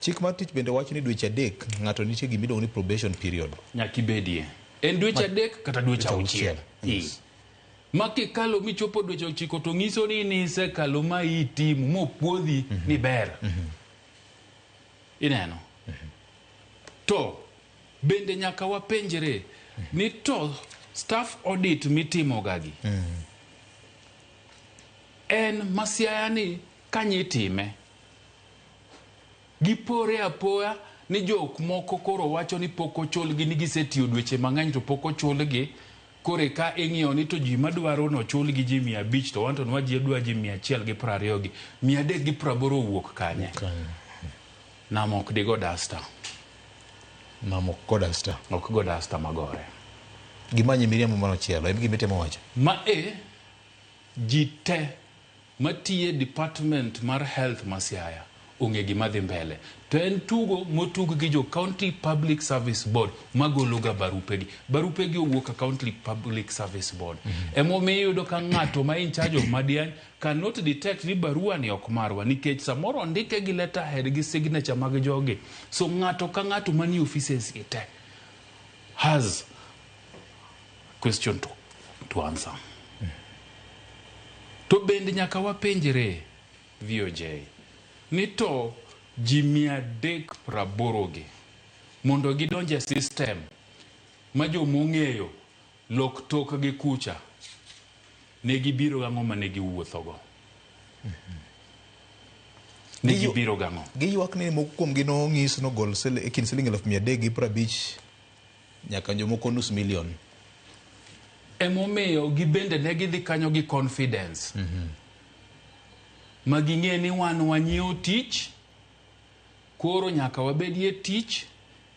Chik mar tich bende wacho ni dweche 3 ng'ato nitie gima iluongo ni probation period. Nyaka ibedie. En dweche 3 kata dweche 6. Yes. Ma kikalo michopo dweche 9 to nyiso ni nisekalo ma itimo mopuodhi ni ber. Ineno? To bende nyaka wapenjre ni to staff audit mitimo gagi en masiaya ni kanye itime? Gipore apoya ni jok moko koro wacho ni pok ochulgi ni gisetiyo dweche mang'eny to pok ochulgi. Koro ka ing'iyo ni to ji madwaro nochulgi ji 500 to wan to nwadwa ji 120 gi 380 owuok kanye? Nam ok digo dasta. Nam ok go dasta. Ok go dasta magore. Gimanye miriambo manochielo en gima itemo wacho. Ma e ji te matiye department mar health ma Siaya ong'e gima dhi mbele. To en tugo motug gi jo County Public Service Board magolo ga barupegi. Barupegi owuok e County Public Service Board. Emomiyo iyudo ka ng'ato ma in charge of Madiany cannot detect ni barua ni ok marwa nikech samoro ondike gi letterhead gi signature mag jogi. So ng'ato ka ng'ato manie offices gi te has question to answer. To bende nyaka wapenjre VOJ ni to ji 380 gi mondo gidonj e system ma jomong'eyo lok tokgi kucha ne gibiro gang'o mane giwuothogo? Ne gibiro gang'o? Giywak ni moko kuomgi nong'is nogol e kind siling 350,000 nyaka jomoko nus million. Emomiyo gibende ne gidhi kanyo gi confidence ma ging'e ni wan wanyiewo tich, koro nyaka wabedie tich,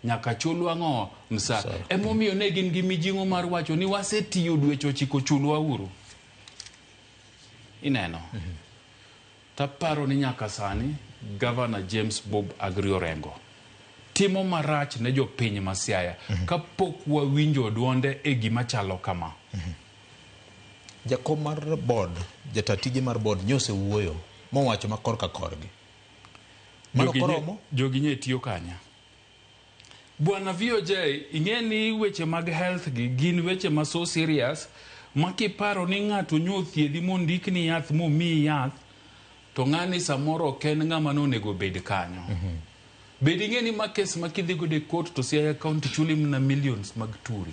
nyaka chulwa ng'o msara. Emomiyo ne gin gi mijing'o mar wacho ni wasetiyo dweche 9, chulwa uru. Ineno? Taparo ni nyaka sani Governor James Bob Agri Orengo timo marach ne jopiny ma Siaya kapok wawinjo duonde e gima chalo kama. Jakom mar board, jata tije mar board nyosewuoyo mowacho ma korka korgi. Mano koromo? Jogi nye tiyo kanya. Bwana VOJ, ing'e ni weche mag health gi gin weche ma so serious ma kiparo ni ng'ato nyo thiedhi mondikni yath momiyi yath to ng'ani samoro ok en ng'ama nonego bed kanyo. Bed ing'e ni ma kes ma kidhi godo e court to Siaya County chuli mana millions mag turi.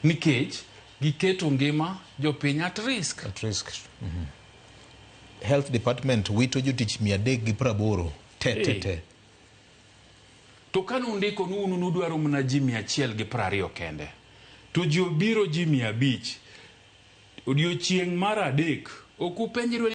Nikech giketo ngima jopiny at risk. At risk. Health department wito jotich 380 te te te. To kane undiko ni un nudwaro mana ji 120 kende, to ji obiro ji 500. Odiochieng' mar adek, ok upenjru.